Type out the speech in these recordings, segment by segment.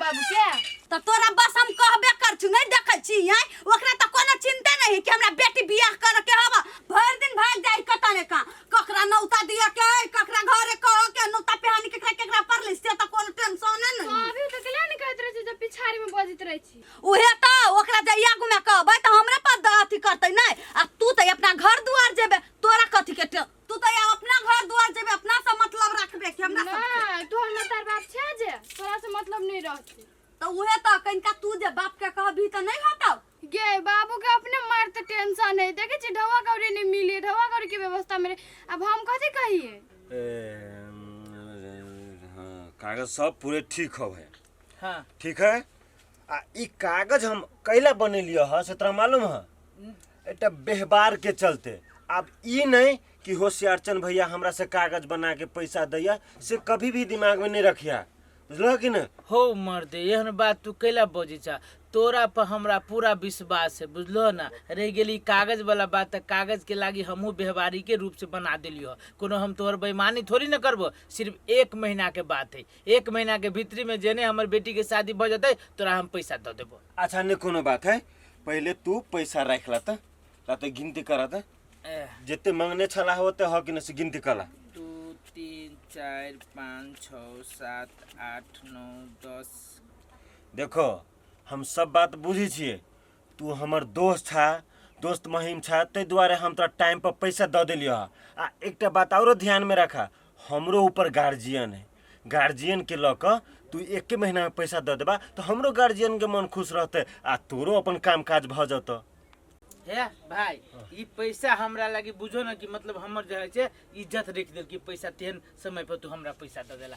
बाबू के। तऽ तोरा बस हम कहबे कर छु, नहीं देखै छी हैं, ओकरा तऽ कोनो चिंते नहीं है कि हमरा बेटी बियाह करे के हवा। भरि दिन भाग जाई कतऽ ने कहाँ, ककरा नौता दिया के है, ककरा घरे कह के नौता पेहानी केकरा केकरा पड़लै, से तऽ कोनो टेंशन नहीं। अभी तऽ केला नहीं कहैत रहै छी जब पिछाड़ी में बजैत रहै छी। उहे तऽ ओकरा जे आगू में कहबै तऽ हमरे पर अथी करतै नहीं, आ तू तऽ अपना घर दुआर जेबे, तोरा कथी के तू तऽ अपना घर दुआर जेबे, अपना से मतलब रखबे कि हमरा सब से? नहीं, तोहर मतार बाप छै जे तोरा से मतलब नहीं रहतै। तऽ उहे तऽ कनिका तू जे बाप के कहबी तऽ नहीं होतौ। गे बाबू के अपने मारते टेंशन है, देखे छी ढौआ कौड़ी नहीं मिली, ढौआ कौड़ी के व्यवस्था मेरे, अब हम कथी कहिए? ए, हाँ, कागज सब पूरे ठीक हो है। हाँ। ठीक है। आ ई कागज हम कैला बनेलियो ह से तोरा मालूम है? एकटा व्यवहार के चलते। आब ई नहीं कि होशियारचंद भैया हमरा से कागज बना के पैसा दैया, से कभी भी दिमाग में नहीं रखिया, बुझलह कि न? हो मर्दे, एहन बात तू कैला बजै छा? तोरा पर हमरा पूरा विश्वास है, बुझलहो ना? रह गेली कागज वाला बात, त कागज के लागी हमहूँ व्यवहारिके रूप से बना देलियो, कोनो हम तोहर बेईमानी थोड़ी न करबो। सिर्फ 1 महीना के बात है, 1 महीना के भीतरी में जेने हमर बेटी के शादी भ जतै तोरा हम पैसा दऽ देबो। अच्छा नहीं कोनो बात है, पहले तू पैसा राख ला त, ला त गिनती करा त, जिते मांगने छला होते ह कि न से गिनती करा। 2 3 4 5 6 7 8 9 10। देखो हम सब बात बुझी छिए, तू हमर दोस्त छा, दोस्त महिम छा, ताहि दुआरे हम तोरा टाइम पर पैसा दऽ देलियौ हँ। आ एकटा बात औरो ध्यान में रखा, हमरो ऊपर गार्जियन है, गार्जियन के लऽ कऽ तू एके महीना में पैसा दऽ देबा तऽ हमरो गार्जियन के मन खुश रहतै आ तोरो अपन काम काज भऽ जेतौ। हे भाई, ई पैसा हमरा लागी बुझो ना कि मतलब हमर जे है से इज्जत रख देल कि पैसा तेहन समय पर तू हमरा पैसा दऽ देला।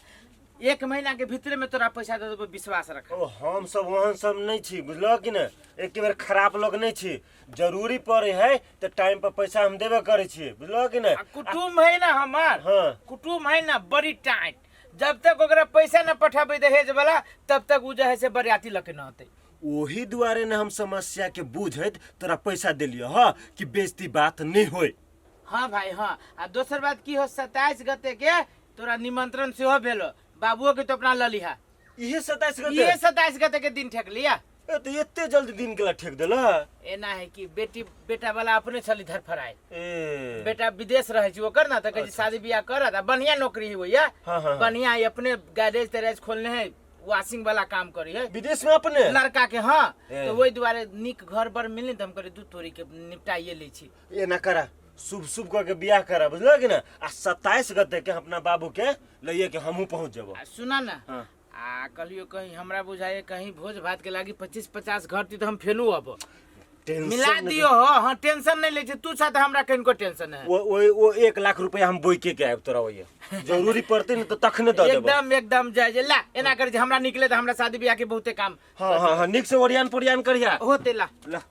1 महीना के भीतर में तोरा पैसा दऽ देबो, विश्वास रख। ओ हम सब ओहन सब नहीं छी, बुझलह कि ने? एक बेर खराब लोग नहीं छी, जरूरी पड़े है तो टाइम पर पैसा हम देबे करे छी, बुझलह कि ने? आ कुटुम्ब है ना हमार, हाँ। कुटुम्ब है ना बड़ी टाइट, जब तक ओकरा पैसा न पठाबे दहेज वाला तब तक उ जे है से बरियाती लके न होते। ओही दुआरे ने हम समस्या के बुझैत तोरा पैसा देलियो ह कि बेइज्जती बात नहीं होय। हाँ भाई हाँ। आ दोसर बात की हो, 27 गते के तोरा निमंत्रण सेहो भेलो, बाबुओ के तो अपना ल लिहा। इहे 27 गते? इहे 27 गते के दिन ठेक लिया। ए तो एते जल्दी दिन के ला ठेक देला? एना है कि बेटी बेटा वाला अपने छली धरफड़ाए। ए। बेटा विदेश रहे छी ओकर ना, त कहै छी शादी बियाह करत आ बढ़िया नौकरी है भैया। हाँ, हाँ, हाँ। बढ़िया है, अपने गैरेज तेरेज खोलने है, वॉशिंग वाला काम करी है विदेश में अपने लड़का के। हाँ। ए। तो वही दुआरे निक घर पर मिलनी त हम करे दू तोरी के निपटाइए लै छी। एना करा, शुभ शुभ कह के बियाह करा, बुझल कि ना? आ 27 गते के अपना बाबू के लइए के हमहू पहुंच जेबो। आ सुना ना, हाँ। आ कहलियो कहीं हमरा बुझाए कहीं भोज भात के लागी 25-50 घर ती तो हम फेनू अब टेंशन मिला नहीं दियो हो। हाँ टेंशन नहीं ले छी, तू साथ हमरा कहीं को टेंशन है। वो 1 लाख रुपया हम बोई के आयब तोरा ओइए, जरूरी पड़ते न तो तखने the देबो। एकदम एकदम जाय जे ला एना कर जे हमरा निकले त हमरा शादी बियाह के बहुते काम। हाँ, हाँ, हाँ, निक से ओरियान पोरियान करिया। होते ला। ला।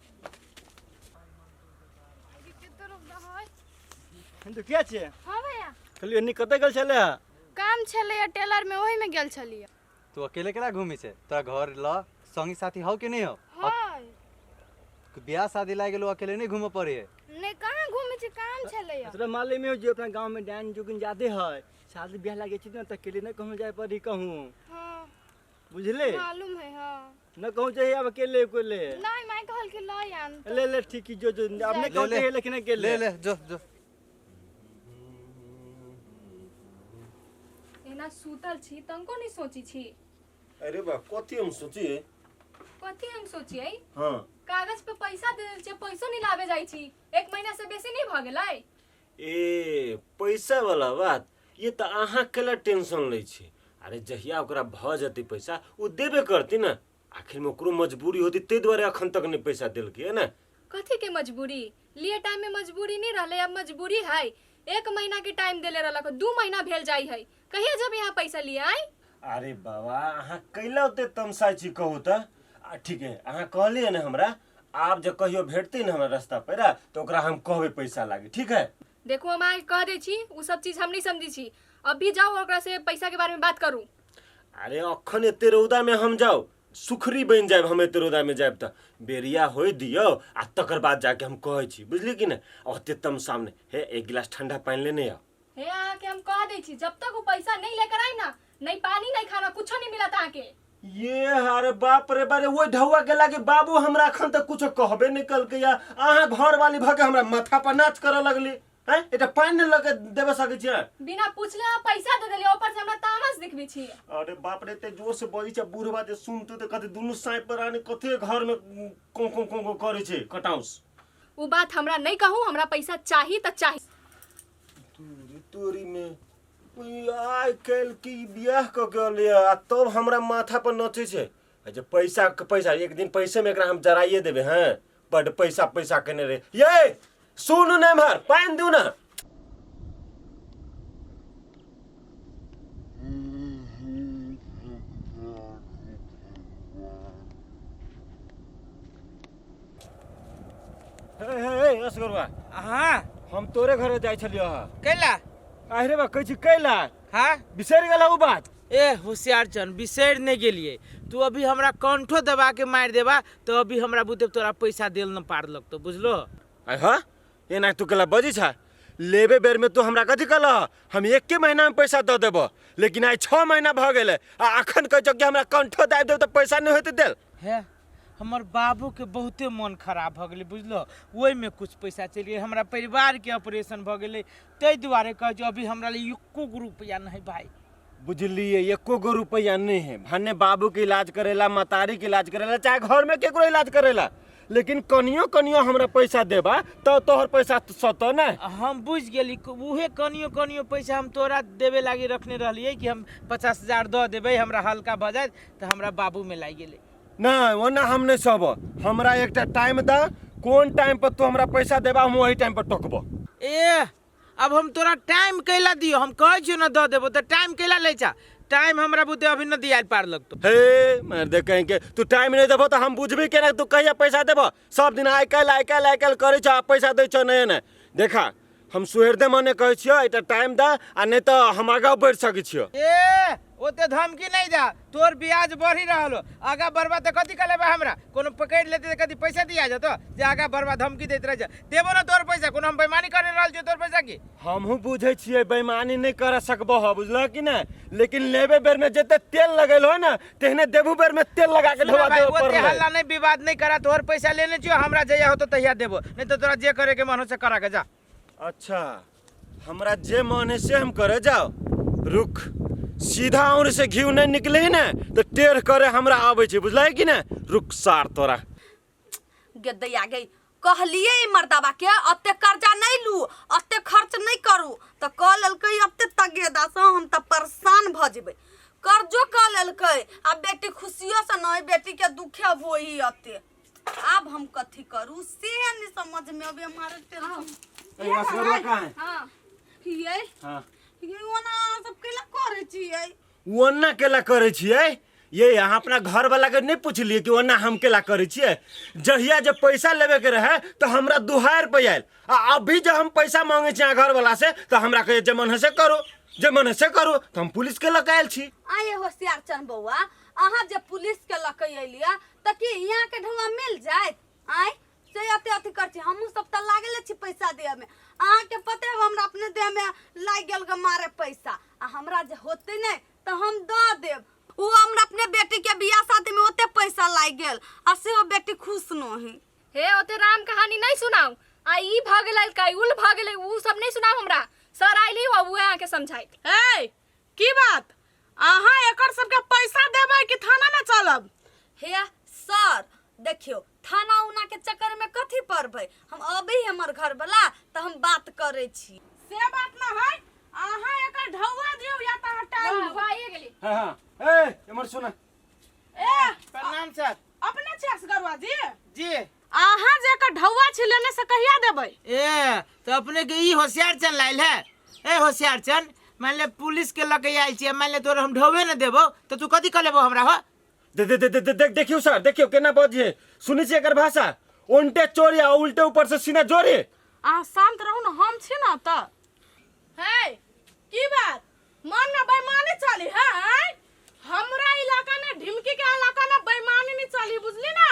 तो क्या छे? हाँ भैया। कहलियो नी कतऽ गेल छले? काम छलै टेलर में, ओही में गेल छलियै। तू अकेले केना घूमी छे? तोरा घर ल संगी साथी हौ कि नहीं हौ? हाँ। ब्याह शादी लाग गेलो अकेले नहीं घूमे पड़े है। नहीं कहाँ घूमे छे, काम छलै। तोरा मालूम है जो अपना गांव में डाइन जोगिन ज्यादा है, शादी ब्याह लागे छी ना त अकेले नहीं कहूँ जाए पड़ी कहूँ। हाँ। बुझले? मालूम है, हाँ। न कहूँ जाइए अब अकेले अकेले। नहीं मैं कहल के लय आन। ले ले ठीक है, जो जो अब नहीं कहूँ ले, ले। जाइए लेकिन अकेले। ले ले जो जो। एना सुतल छी तनको नहीं सोची छी। अरे बा कथी हम सोची? कथी हम सोचियै? हाँ। कागज पे पैसा दे देल छियै, पैसो नहीं लाबे जाइ छी, 1 महीना से बेसी नहीं भ गेलै। ए पैसा वाला बात ये त अहाँ केला टेंशन लै छी। अरे जहिया ओकरा भ जतै पैसा उ देबे करती ना, आखिर में ओकरो मजबूरी होती ताहि दुआरे अखन तक नहीं पैसा देलकै है ना। कथी के मजबूरी? लिए टाइम में मजबूरी नहीं रहले, अब मजबूरी है। 1 महीना के टाइम देले रहलक, 2 महीना भेल जाई है, कहिया जब यहाँ पैसा लिए आई? अरे बाबा अहाँ कैला ओते तमसाइ छी कहू त? आ ठीक है अहाँ कहलियै ने हमरा, आब जे कहियो भेटतै ने हमरा रास्ता पर तो ओकरा हम कहबै पैसा लागी, ठीक है? देखू हम अहाँके कह दै छी उ सब चीज हम नहीं समझै छी, अभी जाओ ओकरा से पैसा के बारे में बात करू। अरे अखन एते रौदा में हम जाओ सुखरी बनि जायब, हम एते रौदा में जायब त बेरिया होय दियौ आ तकर बाद जाके हम कहै छी, बुझली कि ने? ओते तम सामने हे 1 गिलास ठंडा पानि लेने आउ। हे अहाँके हम कह दै छी जब तक वो पैसा नहीं लेकर आई ना, नहीं पानी नहीं खाना कुछो नहीं मिलत अहाँके। ये अरे बाप रे बारे, वो ढौआ के लागे बाबू हमरा अखन तक कुछो कहबे नहीं कलकै या अहाँ घर वाली भके हमरा माथा पर नाच करऽ लगली हैं। एकटा पानि नहि लऽ के देबे सकै छियै? बिना पूछले अहाँ पैसा दे देलियै, ऊपर से हमरा तामस दिखबै छी। अरे बाप रे, एते जोर से बजै छै बूढ़वा जे सुनतै तऽ कहतै दुनू साँप पर आने कथे घर में कों कों कों कों करै छै कटाउस। उ बात हमरा नहीं कहू, हमरा पैसा चाही तऽ चाही। तोरी तोरी में ई आइ काल्हि की बियाह कऽ के अलै आ तब हमरा माथा पर नचै छै। आ जे पैसा के पैसा, एक दिन पैसे में एकरा हम जराइए देबै। हैं, बड्ड पैसा पैसा केने रहे। ये सुनू ने, एम्हर पानि दियौ ने। हे हे हे असगरुआ। हाँ। हम तोरे घरे जाइ छलियौ हँ। कैला? अरे बा, कहै छी कैला? हाँ। बिसरि गेल ओ बात? ए होशियार चंद, बिसरि नहीं गेलिए। तू अभी हमरा कंठो दबा के मारि देबा तो अभी हमरा बुते तोरा पैसा देल न पार लगतो, बुझलो? आय हाँ, एना तू केला बजै छा? लेबे बेर में तू हमरा कथी कहलह? हम एके महीना में पैसा दऽ देबो, लेकिन आइ 6 महीना भऽ गेलै आ अखन कहै छौ कि हमरा कंठो दाबि देब तऽ पैसा नहि होतै देल। हे, हमर बाबूके बहुते मन खराब भऽ गेलै, बुझलो? ओहिमे कुछ पैसा चलि गेलै, हमरा परिवारके ऑपरेशन भऽ गेलै, ताहि दुआरे कहै छी अभी हमरा लग एको गो रुपैआ नहि भाइ। बुझलिए, एको गो रुपैआ नहीं है भने बाबू के इलाज करेला, मतारी के इलाज करेला, चाहे घर में केकरो इलाज करेला, लेकिन कनियो कनियो हमरा पैसा देबा तो तोहर पैसा सतो ने। हम बुझि गेली, उहे कनियो कनियो पैसा हम तोरा देबे लागी रखने रहलियै कि हम 50,000 दऽ देबै, हमरा हल्का भऽ जायत, तऽ हमरा बाबूमे लागि गेलै। नहीं, ओना हम नहीं सब, हमरा एकटा टाइम दा, कोन टाइम पर तू हमरा पैसा देबा हम वही टाइम पर टोकबो। ए अब हम तोरा टाइम कैला दियो? हम कहै छियौ ने दऽ देबो, तऽ टाइम कैला लै छा? टाइम हमरा बुते अभी न दियाल पार लगतो। हे मार दे कहीं के, तू टाइम नहीं देबो तो हम बुझबी केना तू कहिया पैसा देबो? सब दिन आइ काल्हि आइ काल्हि आइ काल्हि करै छौ आ पैसा दै छौ नहीं ने। देखा, हम सुहृदे मने कहै छियौ, एकटा टाइम दा आ नहीं तऽ हम आगाँ बढ़ि सकै छियौ। ए ओते धमकी नहीं दा, तोर ब्याज बढ़ी रहल हो, आगा बढ़बा तऽ कथी कऽ लेबा? हमरा कोनो पकड़ि लेतै तऽ कथी पैसा दिया जेतो जे आगा बढ़बा? धमकी दैत रहै छै। देबो ना तोर पैसा, कोनो हम बेईमानी करे रहल छियौ तोर पैसा की? हमहूँ बुझै छियै बेईमानी नहीं कर सकबो हो, बुझलह कि नहीं? लेकिन लेबे बेर में जते तेल लगेल हो ना तेहने देबू बेर में तेल लगा के सुना ढोवा भाई, देबे ओते पड़लै। हल्ला नहीं, विवाद नहीं करा, तोहर पैसा लेने छियौ, हमरा जहिया होतो तहिया देबो, नहीं तो तोरा जे करे के मन हो से करा के जा। अच्छा, हमरा जे मन है से हम करे जाओ। रुक, सीधा और से घी नहीं निकले है ना तो टेढ़ करे हमरा आबै छै, बुझलै कि ना? रुक सार तोरा। गेदैया गई, कहलिए ई मर्दाबा के अते कर्जा नहीं लू, अते खर्च नहीं करू, तऽ कऽ लेलकै अते तगेदा से हम तऽ परेशान भऽ जेबै। कर्जो कऽ लेलकै आ बेटी खुशियो से नहीं, बेटी के दुखे होई अते। आब हम कथी करू से नहीं समझ में अबे, हमारे टेंशन। ए, असगरवा कहाँ है? हाँ। ये हाँ। ये ओना सब केला करै छियै? ओना केला करै छियै? ये अहाँ अपना घर वाला के नहीं पूछलिए कि ओना हम केला करै छियै? जहिया जे पैसा लेबे के रहे तो हमरा दुहार पे आयल, आ अभी जे हम पैसा मांगे छियै अहाँ घर वाला से तो हमरा कहे जे मन है से करो, जे मन है से करो, तो हम पुलिस के लऽ के आयल छी। आये होशियार चंद बौआ, अहाँ जे पुलिस के लऽ के अयलियै तऽ की यहाँ के ढौआ मिल जायत? आँय से अते अथी कर छी, हमहूँ सब तऽ लागले छी पैसा देह में। अहाँके पते है हमरा अपने देह में लागि गेल ग मारे पैसा, आ हमरा जे होते नहि तऽ हम दऽ देब। ओ हमरा अपने बेटी के बियाह शादी में ओते पैसा लागि गेल आ सेहो बेटी खुश नहीं। हे ओते राम कहानी नहीं सुनाऊ, आ ई भऽ गेलै कैउल भऽ गेलै उ सब नहीं सुनाऊ हमरा। सर आइली आ उहे अहाँके समझाइत। ए की बात, अहाँ एकर सबके पैसा देबै कि थाना में चलब? हे सर देखियो, थाना उना के चक्कर में कथी पड़बै, हम अबै हमर घर वाला तऽ हम बात करै छी। से बात ना है, अहाँ एकर ढौआ दियौ या तऽ अहाँ टाइम वाह लू। वाह, आइए गेली। हाँ हाँ, ए एमहर सुन। ए प्रणाम सर। अपने छियै असगरुआ जी? जी। अहाँ जे एकर ढौआ छी लेने से कहिया देबै? ए तो अपने के ई होशियार चंद लायल है। ए होशियार चंद, मान ले पुलिस के लके आयल छियै, मान ले तोरा हम ढौवे न देबो तो तू कथी कऽ लेबो हमरा हो? दे दे दे दे दे देख देखियो सर, देखियो केना बजिए, सुनै छियै एकर भाषा? उल्टे चोरी आ उल्टे ऊपर से सीना जोरी। अहाँ शांत रहू ने, हम छी ने तऽ। हे की बात, मन में बेईमानी चली है? हमरा इलाका में, ढिमकी के इलाका में बेईमानी नहीं चली, बुझली ना?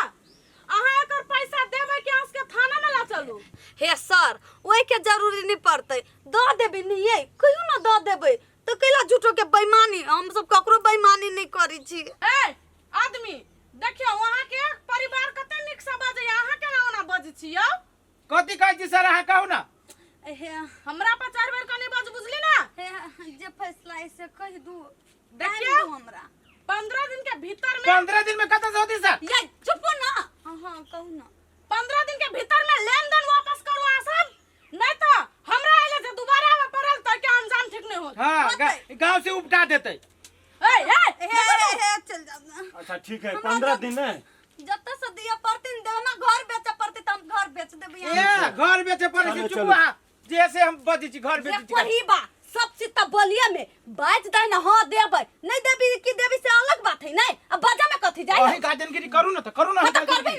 अहाँ एकर पैसा देबै कि अहाँ सबके थाना में ला चलू? हे सर, ओहि के जरूरी नहीं पड़तै, दऽ देबै नहीं ये कहियो ना दऽ देबै, तऽ कैला झूठो के बेईमानी? हम सब ककरो बेईमानी नहीं करै छी। ए छी यौ? कथी कहै छी सर अहाँ कहू ना हे हमरा पर चारि बेर कनी बाजू, बुझली ना? हे, जे फैसला है से कहि दू। देखियौ। टाइम दू हमरा। 15 दिन के भीतर में। 15 दिन में कतऽ से होती सर? ये चुप ना। हाँ हाँ, कहू ना। 15 दिन के भीतर में लेन देन वापस करू अहाँ सब, नहीं तो हमरा आइले से दोबारा आवे पड़ल तो के अंजाम ठीक नहीं होत। हाँ, गांव से उपटा देते। ए ए, हे हे हे, चल जाओ ना। अच्छा ठीक है, 15 दिन है। जतऽ से दिया पड़ती न देना, घर बेचे पड़ती तऽ हम घर बेच देबै। ए, घर बेचे पड़े छै। चलू, चुप चलू। अहाँ जैसे हम बजै छी घर जे बेचै छी। वही बा सब चीज तऽ बोलिए में बाज दे ना। हाँ देबै, नहीं देबी की देबी से अलग बात है। नहीं, अब बाजा में कथी जाए? अही गार्जियनगिरी करू ना तऽ करू ना। हाँ, तऽ करबे।